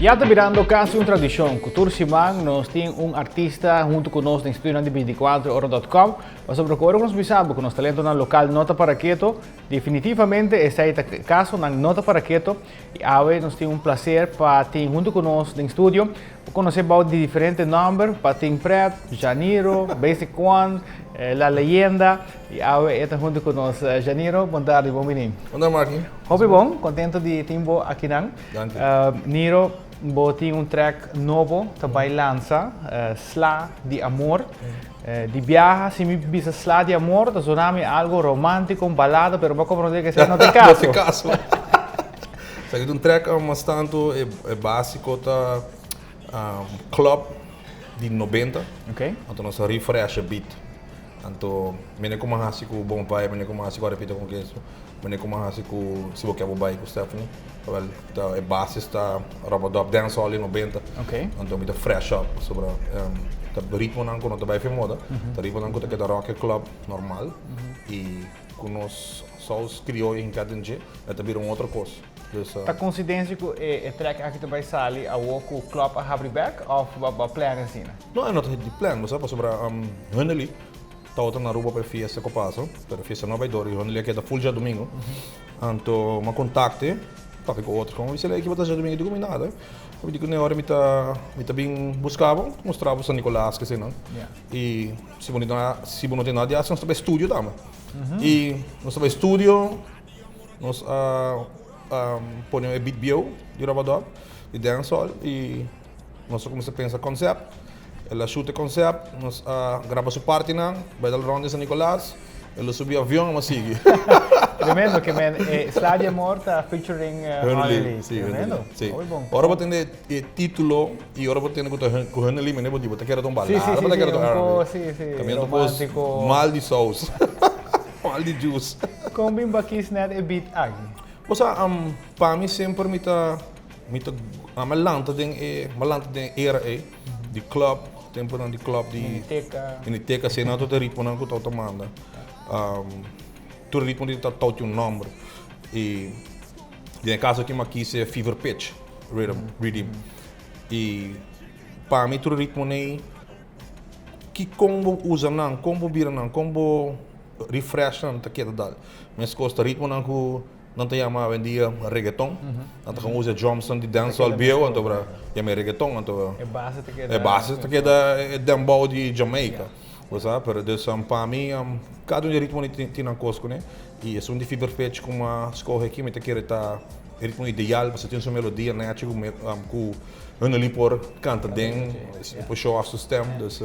Ya ta birando casi un tradicion cu tur siman nos tin un artista hunto cu nos den studionan di 24ora.com. Pasobra cu ora cu nos bisa bo cu nos talentonan local no ta para keto, definitivamente esey ta e caso, nan no ta para keto. Y awe nos tin un placer pa tin hunto cu nos den studio, bo conoce bao di diferente nomber, Patin Pret, Janiro, Basic One, La Leyenda. Y awe e ta hunto cu nos. Janiro, bon tardi, bon bini. Bon tardi, Marky. Hopi bon, contento di tin bo akinan. Danki. Niro, bo tin un track nobo ta bay lansa, Sla di Amor. Di biaha, si mi bisa Sla di Amor, ta zona mi algo romantico, un balada, pero bo a comprende cu esey no ta e caso. No ta e caso. Esaki ta un track mas tanto e basico ta club di nobenta. Anto nos a refresh e beat. Anto mene ku a hasi ku Bon Vibe, mene ku a hasi ku Arepita con Queso, mene ku a hasi ku Si Bo Ke Bo Bai ku Stephanie. Wel, ta e basis ta Rub-a-Dub Dancehall di nobenta. Anto mi ta fresh up pasobra ta ritmonan ku no ta bai fin moda, ta ritmonan ku ta keda rock e club normal i ku nos saus krioyo hinká den dje, e ta bira un otro kos. Dus. Ta konsidensia ku e track aki ta bai sali awor ku club a habri bek òf bo a plan asina? No, e no ta di plan, bo sa, pasobra Hunnely tabata na Aruba pa e fiesta ku pasa, pero e fiesta no a bai dor i Hunnely a keda full djadumingu. Anto mi a kontakte, papia ku otro, mi bisa, ey, kiba ta djadumingu? E di ku mi nada. Mi di ku ne ora mi ta mi ta bin buska bo, mustra bo San Nicolas, kese nan. I si bo no tin si bo no tin nada di hasi nos ta bai studio tambe. I nos ta bai studio, nos a pone e beat bieu di Rub-a-Dub, di dancehall i. Nos a kuminsá pensa concept, el a shoot e concept, nos a graba su partinan, bai dal rond di San Nicolas, el a subi avion a sigui. Tremendo, ke men e Sla di Amor ta featuring Honey Lee. Si, Tremendo. Si. Hopi bon. Ora bo tende e titulo y ora bo tende ku ta ku Honey Lee mene bo di bo ta kere ta un Si, balada, si, bo si, ta si, kere ta un un ko, R&B. si, si, Kamiendo kos romántico. mal di saus, mal di juice. Kon bin bo a kiss net e beat aki? Bo sa, pa mi semper mi ta. Mi ta a lanta den e mi a lanta den e era ei di club, temponan di club di Miniteca. Miniteca si nan tur e ritmonan ku tabata manda. Tur e ritmo di tabata tin un nomber i den e kaso aki mi a kis e Fever Pitch rhythm riddim i pa mi tur e ritmonan ei ki kon bo usa nan, kon bo bira nan, kon bo refresh nan ta keda dal. Meskos ta ritmonan ku. Nan ta yama awendia reggaeton. Nan ta kon usa drumsnan di dancehall bieu anto bra yama e reggaeton anto E base ta keda e base ta keda e dembow di Jamaica. Bo sa pero dus pa mi kada un di e ritmo tin nan kos kuné i esun di Fever Pitch ku mi a skohe aki mi ta kere ta e ritmo ideal pasobra tin su melodia nechi ku ku Hunnely por kanta den e por show off su stem dus.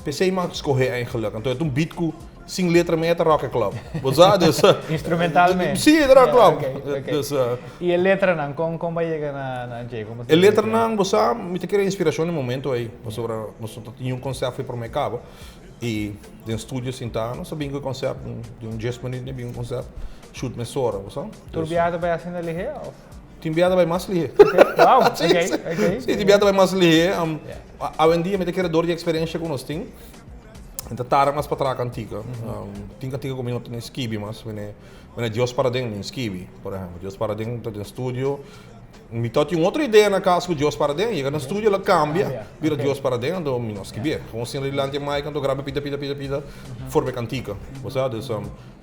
P'esei mi a skohe eigenlijk. Anto e ta un beat ku sin letra mi e ta rock e club. Bo sa? Dus. Instrumentalmente. Sí, e ta rock club. Oké, oké. Dus. I e letranan, kon kon bo a yega na na dje? Kon bo E letranan, bo sa, mi ta kere inspirashon den momento ei. Pasobra nos no ta tin un konsèpt for e promé kaba. I den studio sintá nos a bin ku e konsèpt den un dies minüt mi a bin ku e konsèpt. Shoot mesora, bo sa. Tur biaha ta bai asina lihé òf? Tin biaha ta bai mas lihé. Oké, wow, oké, oké. Sí, tin biaha ta bai mas lihé. Awendia mi ta kere dor di eksperensia ku nos tin, mi ta tarda mas pa traha kantika. Tin kantika ku mi no ta ni skibi mas. Wene Dios para den mi skibi, por ehèmpel. Dios para den ta den studio. Mi ta tin otro idea na kas ku Dios para den. Yega na studio el a kambia, bira Dios para den, anto mi no skibié. Gewoon sinta dilanti e mic anto graba pida pida pida pida forma e kantika. Bo sa? Dus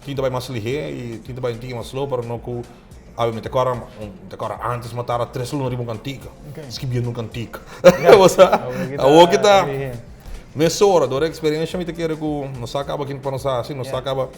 tin ta bai mas lihé i tin ta bai un tiki mas slow, pero no ku. Awe mi ta kòrda, mi ta kòrda ántes mi a tarda tres luna riba un kantika, skibiendo un kantika. Bo sa? Awor ki ta mesora, dor e eksperensha mi ta kere ku nos sa kaba kin pa nos hasi, nos sa kaba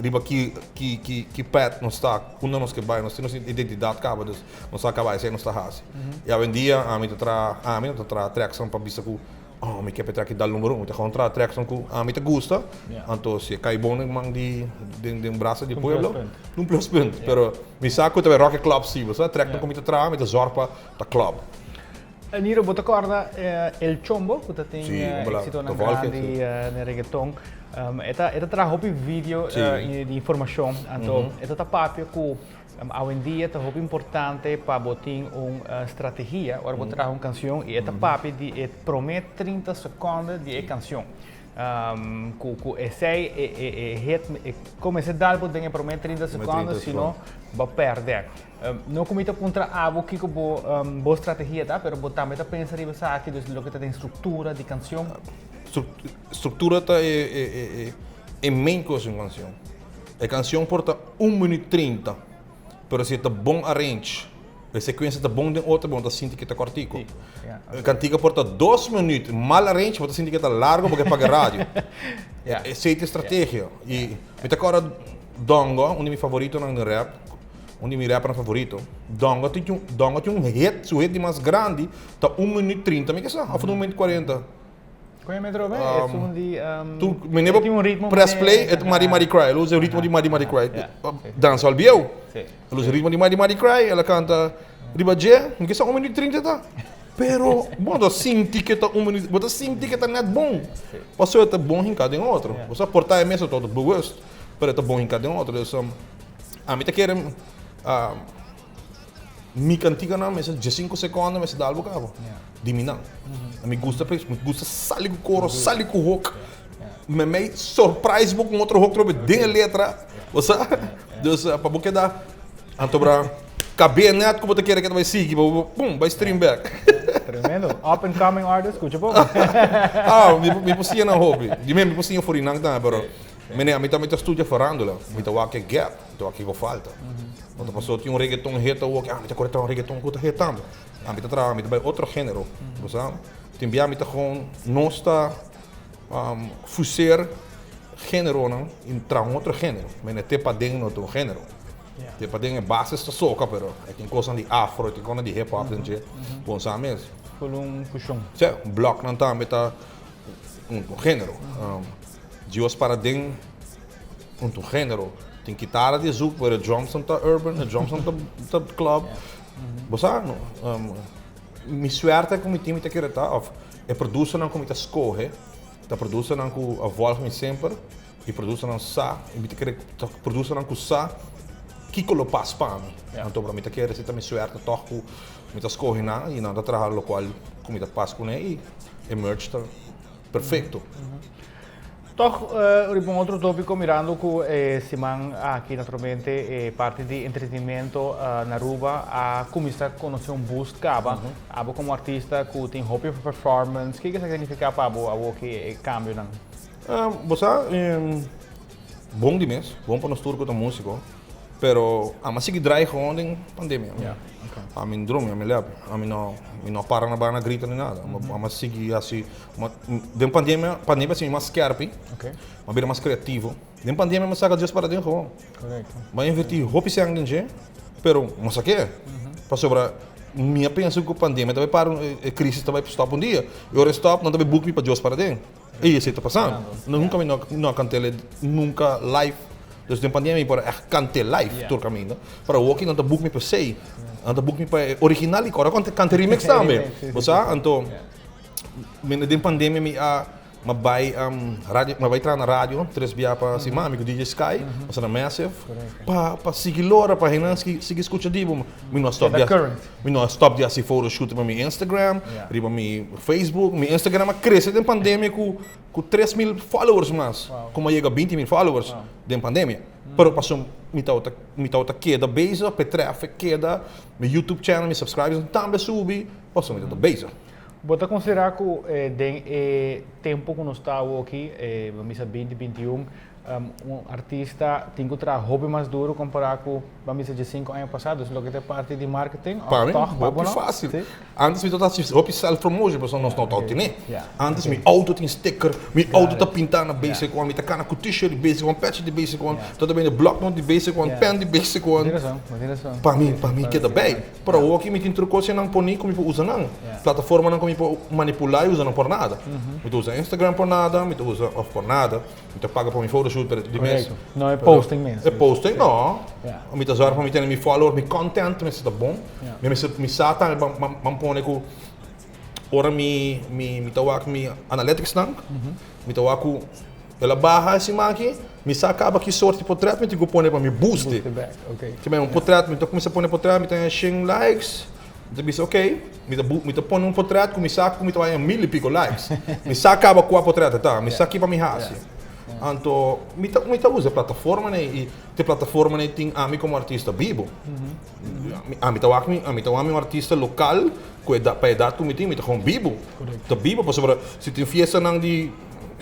riba ki ki ki ki pèt nos ta, unda nos ke bai, nos tin nos identidat kaba, dus nos sa kaba esei nos ta hasi. I awendia ami ta traha, ami no ta traha trèksnan pa bisa ku Oh, mi ke petra ki dal numero un. Mi ta gewoon traha tracknan ku ami ta gusta. Anto si e kai bon den man di den den brasa di pueblo, un pluspunt. Pero mi sa ku ta bai rock e club si, bo sa. Tracknan ku mi ta traha, mi ta zorg pa ta club. Niro, bo ta kòrda El Chombo ku ta tin éksitonan grandi den reggaeton. E ta e ta traha hopi video di informashon. Anto e ta ta papia ku Awendia ta hopi importante pa bo tin un strategia ora bo traha un kansion i e ta papia di e promé 30 sekonde di e kansion. Cu esey e hit e comenzá dal bo den e prome 30 secondo, sino bo perde. No cu mi ta puntra abo kico bo strategia ta, pero bo tambe ta pensa riba esaki, dus loke ta den structura di cancion. Structura ta e main cos di un cancion. E cancion por ta un minuut 30, pero si e ta bon arrange, e secuencia ta bon den otro, bo no ta sinti cu ta cortico. E cantica por ta 2 minuut mal arrange, bo ta sinti cu ta largo porque e paga radio. Esey ta e strategia. Y mi ta acorda Dongo, un di mi favoritonan den rap, un di mi rappernan favorito, Dongo tin un, Dongo tin un hit, su hit di mas grandi ta un minuut 30, mi ke sa, of un minuut 40. Con e metro be? Es un di Tu mene tin un ritmo press play, e Mari Mari Cry, el usa e ritmo di Mari Mari Cry. Dancehall bieu. El usa e ritmo di Mari Mari Cry, el a canta riba dje, mi ke sa un minuut 30 ta. Pero bo ta sinti ke ta un minuut, bo ta sinti ke ta net bon. Pasobra e ta bon hinká den otro. Bo sa por ta e mes todo bewust, pero e ta bon hinká den otro. Dus ami ta kere Mi kantikanan mester diesinku sekonda mester dal bo kaba di mi nan. Mi gusta mi gusta sali ku koro, sali ku hook. Memey surprise bo ku un otro hook trobe den e letra, bo sa? Dus pa bo keda anto bra kab'é nèt ku bo ta kere ke ta bai sigui pa bo pum bai stream back. Tremendo. Up and coming artist, skucha poko. Ah, mi por siña nan hopi. Di mi por siña for di nan tambe, pero mene ami tambe ta studia farándula. Mi ta wak e gap, mi ta wak kiko falta. No ta pasobra tin un reggaeton hit awor ke, ah, mi ta kore traha un reggaeton ku ta hit tambe. Ami ta traha, mi ta bai otro género, bo sa. Tin bia mi ta gewoon, nos ta fuseer géneronan i traha un otro género. Mene te paden no ta un género. Te paden e bases ta soca, pero e tin kosnan di afro, e tin kosnan di hip hop den dje. Bon sa mes. Full un fusion. Sí, bloknan tambe ta un género. Dios para den un tur género. Tin kitara di zouk, pero e drums nan ta urban, e drums nan ta club. Bo sa, no? Mi suerte ku mi tin mi ta kere ta òf e producernan ku mi ta skohe ta producernan ku a vòlg mi semper i producernan sa i mi ta kere ta producernan ku sa kiko lo pas pa mi. Anto mi ta kere si ta mi suerte tòg ku mi ta skohe nan i nan ta traha lokual ku mi ta pas kuné i e merch ta perfecto. Toch riba un otro topico mirando cu e siman aki naturalmente e parti di entretenimento na Aruba a cuminsa conoce un boost caba. Abo como artista cu tin hopi performance, kico esaki significa pa abo awo ki e cambionan? Bo sa, bon di mes, bon pa nos tur cu ta musico. Pero ami a sigui draai gewoon den pandemia. Ami no drumi, ami lep. Ami no, mi no para na bana grita ni nada. Ami a sigui hasi, den pandemia, pandemia a hasi mi mas skerpi, mi a bira mas kreativo. Den pandemia mi a saka Dios para den gewoon. Mi a inverti hopi sèn den dje, pero mi a sak'é. Pasobra mi a pensa ku pandemia ta bai para, e krisis ta bai stòp un dia. I ora e stòp, nan ta bai buk mi pa Dios para den. Ey esey ta pasando. Nunca mi no a cant'el nunca live. Dus den pandemia mi por a echt cant'e live tur caminda. Pero awoki nan ta boek mi pa esey. Nan ta boek mi pa e original y ora canta remix tambe. Bo sa? Anto den pandemia mi a mi a bay radio mi a bay traha na radio tres bia pa siman mi cu DJ Sky nos a na Massive pa pa sigui lora pa hendenan sigui scucha di bo. Mi no a stop di mi no a stop di hasi photoshoot riba mi Instagram, riba mi Facebook. Mi Instagram a crece den pandemia cu cu 3000 followers mas. Como a yega 20.000 followers den pandemia. Pero paso mi tabata mi tabata keda bezig pa e traffic keda, mi YouTube channel, mi subscribers tambe a subi, paso mi tabata bezig. Bo ta considera cu den e tempo cu nos ta awoki, bo bisa 2021, Un artista tin ku traha hopi mas duro kompará ku ban bisa diesinko aña pasá, dus loke ta e parti di marketing òf Pa mi, tòg pa bo hopi no? fásil. Sí. Antes mi tabata hasi hopi self promotion pasobra nos no tabata tene. Ya, Antes ok. mi outo tin sticker, mi outo Got ta it. pintá na Ya. Basic One, mi ta kana ku t-shirt di Basic One, pèchi di Basic One, Ya. tabata bende blòknot di Basic One, Ya. pèn di Basic Bo One. tin rason, bo tin rason. Pa mi, Sí, pa mi pa keda sí, bij. ya. Pero awoki mi tin tur kosnan poní ku mi por usa nan. Ya. Plataformanan ku mi por manipulá i usa nan por nada. Mi ta usa Instagram por nada, mi ta usa, òf por nada. Mi ta paga pa mi photoshoot, pero di mes. Correcto. No e posting mes. E posting no. Ja. Mi ta zorg pa mi tene mi followers, mi content mester ta bon. Ja. Mi mester, mi sa tambe ban, ban, ban pone ku ora mi, mi, mi ta wak mi analytics nan, mi ta wak ku el a baha e siman aki, mi sa kaba ki soort di potret mi tin ku pone pa mi boost. Boost it back, okay. Ke men un potret, mi ta kuminsa pone potret, mi ta haña shen likes. Mi ta bisa ok, mi ta mi ta pone un potret ku mi sa ku mi ta haña mil i piko likes. Mi sa kaba kua potret e ta, mi sa ki pa mi hasi. Anto mi ta mi ta usa e plataformanan ei i te plataformanan ei tin ami komo artista bibo. Ami ta wak mi ami ta wak mi un artista lokal ku edat pa edat ku mi tin mi ta gewoon bibo. Ta bibo pasobra si tin fiestanan di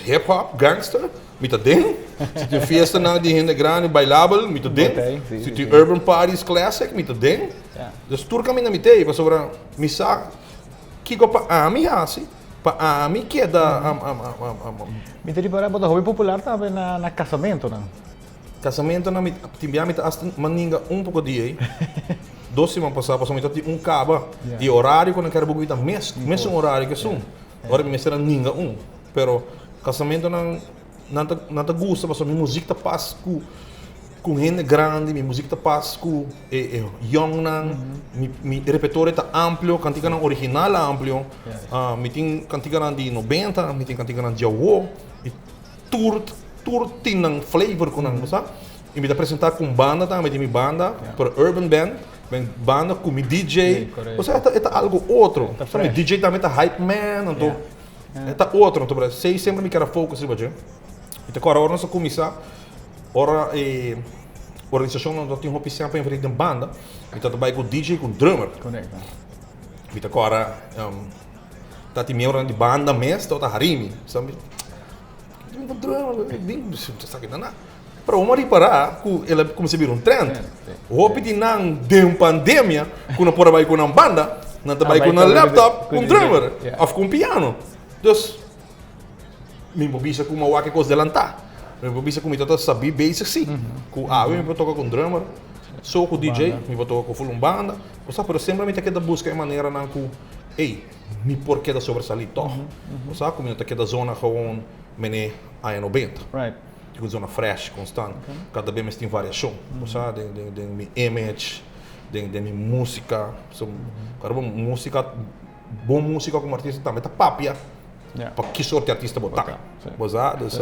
hip hop, gangster, Mi ta den. Si tin fiestanan di hende grandi bailabel, mi ta den. Si tin urban parties classic, mi ta den. Dus tur kaminda mi ta ei pasobra mi sa kiko pa ami hasi, pa ami keda. Mi ta ripara bo ta hopi popular tambe na kasamentunan. Kasamentunan mi tin bia mi ta hasta maninga un poko di ei. Dos siman pasá pasobra mi ta tin un kaba i e orario ku nan kere bo ta mes mesun orario ku esun. Ora mi mester a ninga un. Pero casamentonan nan ta nan ta gusta pasobra mi muziek ta pas cu cu hende grandi, mi muziek ta pas cu e e youngnan, mi mi repertorio ta amplio, canticanan original amplio, mi tin canticanan di nobenta, mi tin canticanan di awo y tur tur tin nan flavor cu nan, bo sa. Y mi ta presenta cu un banda tambe, tin mi banda, pero urban band. Ben banda cu mi DJ. Osea e ta algo otro. Mi DJ tambe ta hype man, anto e ta otro. Anto pero esey semper mi keda focus riba dje. Mi ta kòrda ora nos a kuminsá, ora e organisashon no tin hopi sèn pa invertí den banda, mi tabata bai ku DJ ku drummer. Mi ta kòrda ta tin miembronan di banda mes tabata hari mi. Bin ku drummer, bin, esaki ta na. Pero bo a ripará ku el a kuminsá bira un trend. Hopi di nan den pandemia ku no por a bai ku nan banda, nan ta bai ku nan laptop, ku un drummer òf ku un piano. Dus, mi por bisa ku mi a wak e kos delantá. Mi por bisa ku mi tabata sabí bezig sí. Ku awe mi por toka ku un drummer, so ku DJ, mi por toka ku ful un banda. Bo sa, pero semper mi ta keda buska e maneranan ku, ey, mi por keda sobresalí tòg. Bo sa, ku mi no ta keda zona gewoon mene aña nobenta. Tin ku zona fresh konstant. Kada bes mes tin variashon. Bo sa den den den mi image, den den mi músika. So kada bo músika, bon músika komo artista tambe ta papia pa ki sort di artista bo ta. Bo sa? Dus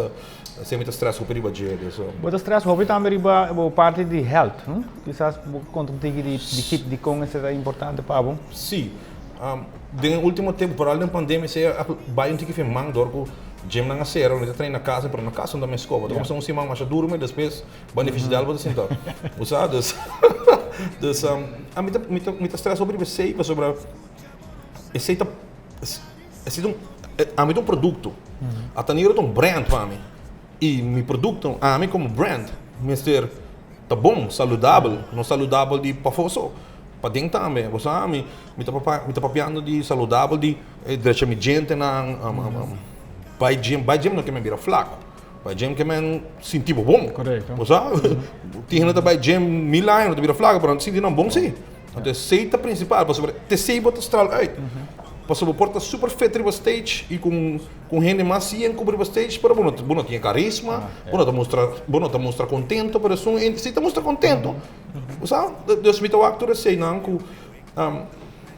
esei mi ta stress hopi riba dje. Dus. Bo ta stress hopi tambe riba bo parti di health, hm? Kisas bo por konta un tiki di di dikon esei ta importante pa bo? Si. Den e ultimo tempu, foral den pandemia esei a bai un tiki fin man dor ku gymnan a sera, mi ta traina na casa, pero na casa no ta mes koba. Ta kumsa un siman masha duru mi despues bo nefesidad bo ta sinta. Bo sa? Dus, dus ami ta mi ta mi ta stress hopi riba esei pasobra esei ta esei ta un ami ta un produkto. Ataniro ta un brand pa mi i mi produkto ami komo brand mester ta bon, saludabel, no saludabel di pafó so. Paden tambe, bo sa mi mi ta papia mi ta papiando di saludabel di drecha mi djentenan, bai gym, bai gym no ke men bira flaco, bai gym ke men sinti bo bon, bo sa, tin hende ta bai gym mil aña no ta bira flaco pero nan ta sinti nan bon si, anto esey ta principal pasobra t'esey bo ta stral uit, pasobra bo por ta super fit riba stage y cu Ku hende mas sien ku bo riba stage pero bo no bo no tin e karisma, bo no ta mustra bo no ta mustra kontento pero esun hende si ta mustra kontento. Bo sa? Dus mi ta wak tur eseinan ku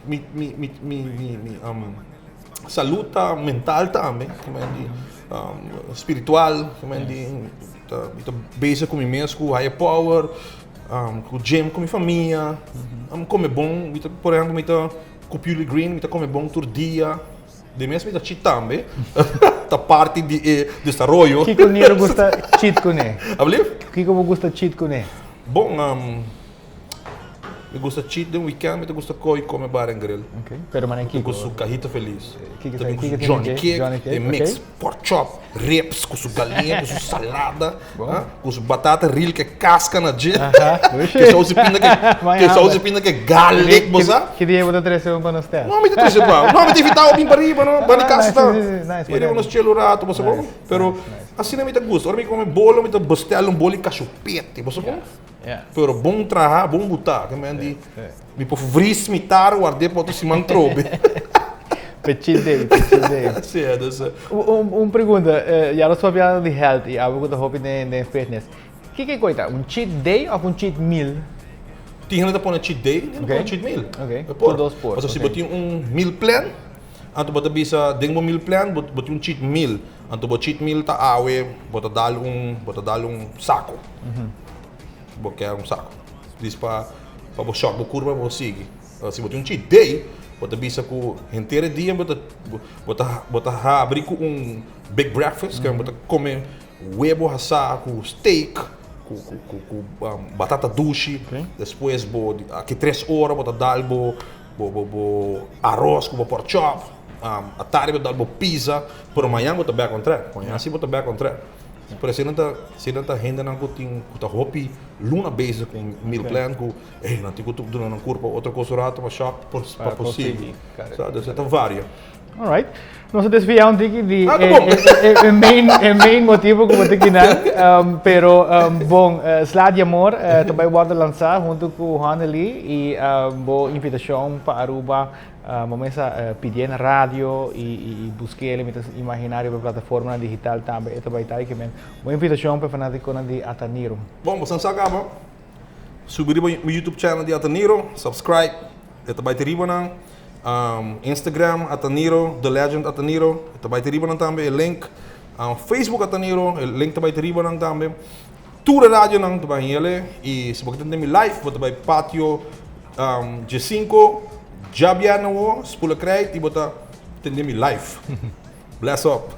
mi mi mi mi mi mi salud ta mental tambe spiritual mi ta mi ta bezig ku mi mes ku higher power ku gym ku mi famia kome bon mi ta por ehempel mi ta ku Purely Green mi ta kome bon tur dia. Di mes mi ta cheat tambe. Ta parti di e desaroyo. Kiko Nero gusta cheat kuné? Alblief? Kiko bo gusta cheat kuné? Bon, mi gusta cheat den weekend, mi ta gusta koi kome bar en grill. Ok, pero manera kiko? Ku su cajita feliz. Kiko Ta bin ku su Johnny Cake, e mix pork chop, ribs, ku su galiña, ku su salada, ku su batata ril ke kaska na dje, ke saus di pinda ke, ke saus di pinda ke garlic, bo sa? Ki dia bo ta trese un pa nos test? No, mi ta trese pa, no, mi ta invita bo bin pa riba, no, bani kas ta. Nice, riba nos chel un rato, bo sa kon? Pero asina mi ta gusta. Ora mi kome bolo, mi ta bestel un bolo di kashupete, bo sa kon? Pero bon traha, bon butá, ke men di, mi por vries mi tar ward'é pa otro siman trobe. Pe cheat day, pe cheat day. Sí, dus. Un pregunta, ya nos papia di health y abo cu ta hopi den fitness. Kiko e koe ta? Un cheat day of un cheat meal? Tin hende ta pone cheat day, tin hende ta pone cheat meal. Ok, tur dos por. Pasobra si bo tin un meal plan, anto bo ta bisa den bo meal plan bo tin un cheat meal. Anto bo cheat meal ta awe bo ta dal un bo ta dal un sako. Bo ke un sako. Dis pa pa bo shòk bo kurpa bo sigui. Si bo tin un cheat day, bo ta bisa ku henter e dia bo ta bo ta bo ta habri ku un big breakfast, ku bo ta kome webo hasá ku steak, ku ku ku ku batata dushi. Despues bo aki tres ora bo ta dal bo bo bo bo aros ku bo pork chop. Atardi bo ta dal bo pizza, pero mañan bo ta back on track. Mañan si bo ta back on track. Pero asina ta asina ta hendenan ku tin ku ta hopi luna bezig ku meal plan ku ey nan tin ku duna nan kurpa otro kos un rato pa shop pa por sigui. Sa dus e ta varia. Alright. Nos a desvia un tiki di e main e main motibo ku bo ta kinan. Pero bon, Sla di Amor ta bai wòrdu lansá huntu ku Honely i bo invitashon pa Aruba. Bo mes a pidié na radio i busk'é, mi ta imaginá riba plataformanan digital tambe e ta bai ta. I ke men bo invitashon pa e fanátikonan di Ataniro. Bon, boso sa kaba. Subi riba mi YouTube channel di Ataniro, subscribe, e ta bai te riba nan. Instagram Ataniro, The Legend Ataniro, e ta bai te riba nan tambe e link. Facebook Ataniro, e link ta bai te riba nan tambe. Tur e radionan ta bai hele i si bo ke tende mi live bo ta bai Patio Djesinko djabièrnè awo, spula krijt i bo ta tende mi live. Bless up!